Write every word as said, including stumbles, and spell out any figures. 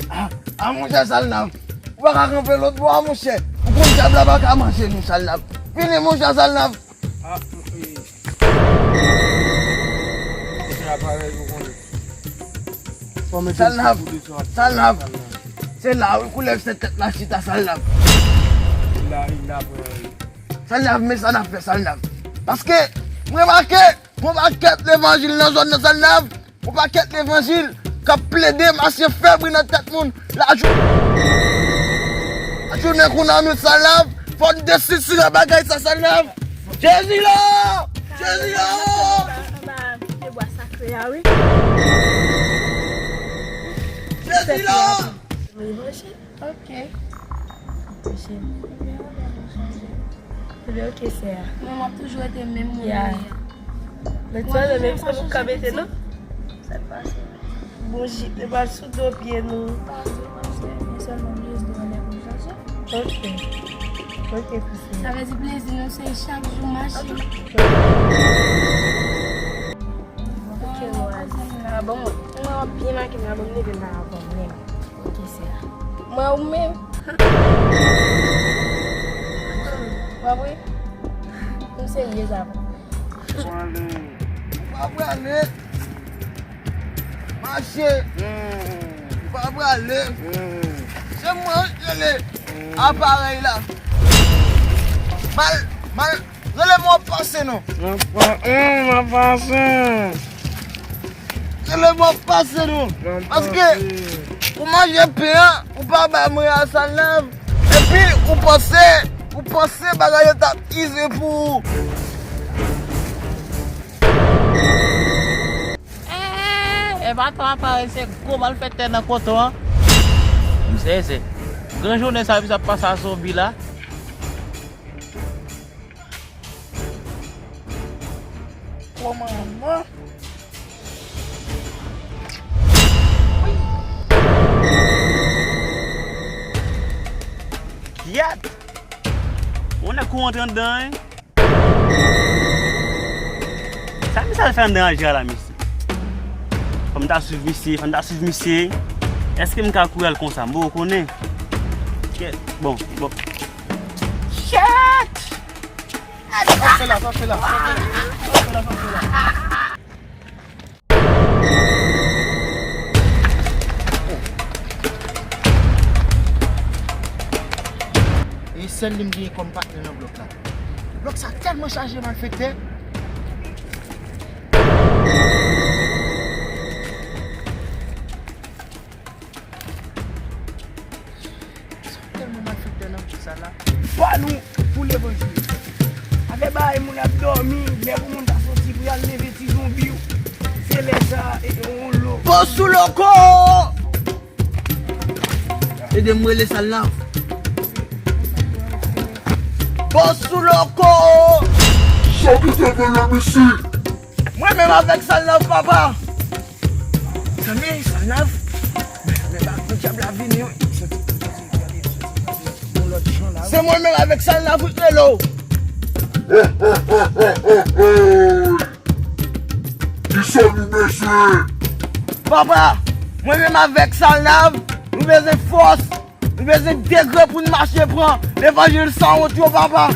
Ah, ah, monchè Salnav. Ou pa ka kanpe lòt bò a, monchè. Ou konn dyab la pa ka manje nou, Salnav. Vini, monchè Salnav. Ah, e. Monchè, aparèy ou konnen. Fò mete Salnav. Salnav. Se la, wi, koulèv se tèt la chita, Salnav. La, la, Salnav, men sa n ap fè, Salnav. Paske, m remake, gon pakèt levanjil nan zòn nan, Salnav. Yon pakèt levanjil k ap plede mache fèbri nan tèt moun. Lajou-, lajounen kounye a, Salnav, fò n destriktirè bagay sa, Salnav. Jezi la! Jezi la! Anba pye bwa sakre a, wi. Jezi la! Ok. Cheri. Ebyen, ok, sè a. Mwen, m ap toujou rete menm moun mwen ye a. Mwen toujou fè chanje pitit. Sa k pase? Bon, jip, li pral sou do pye nou. Pa vre, pa vre. Men sèlman m jis di w lè pou chanje. Ok. Ok, pou sè. Sa vle di plezi nou se chak jou mache. Ok, mwen. Sa bon, mwen, mwen ap byen make m la, bon, m leve m pa avan menm. Ok, sè a. Mwen ou menm? Mwen wi. M serye sa bon. Ou pa prale. Mache. Ou pa prale. Se mwen rele aparèy la. Mal, mal. Rele m w ap pase non. M ap pa-, m ap pase. Rele m w ap pase non. Paske ou manje pen an, ou pa ba mwen a Salnav. Epi ou panse, ou panse bagay yo t ap ize pou ou. Eh, e pa tan aparèy se gwo malfektè nan koton an. M sezi. Gran jounen sa, epi sa ap pase a zonbi la. Kòman non? Kyèt! Ou nèg kou rantre anndan, wi. Sa misye al fè anndan a la, mesye? Fò m ta swiv misye, fò m ta swiv misye. Èske m ka kouri al konsa? M poko konnen. Kyèt! Bon, bon. Kyèt! Sa fè la, sa fè la, sa fè la, sa fè la, sa fè la. E sèl li m genyen kòm patnè nan blòk la. Blòk sa tèlman chaje malfektè. Tèlman malfektè nan vil sa la. Pa nou pou levanjil. Afè bay moun ap dòmi, lè pou moun ta soti pou y al leve ti zonbi w. Se lè sa, e, e, on lo. Boss Loko! Ede m rele Salnav. Boss Loko! Sa ki te voye misye? Mwen menm avèk Salnav, papa. Tande, Salnav. Men, men, ba, men dyab la vini, wi. Soti, soti, soti, soti, soti, yon lòt jan la, wi. Se mwen menm avèk Salnav, wi, rele w. Kisa nou bezwen? Papa, mwen menm avèk Salnav, nou bezwen fòs, nou bezwen degre pou n mache pran levanjil sanwont yo, papa.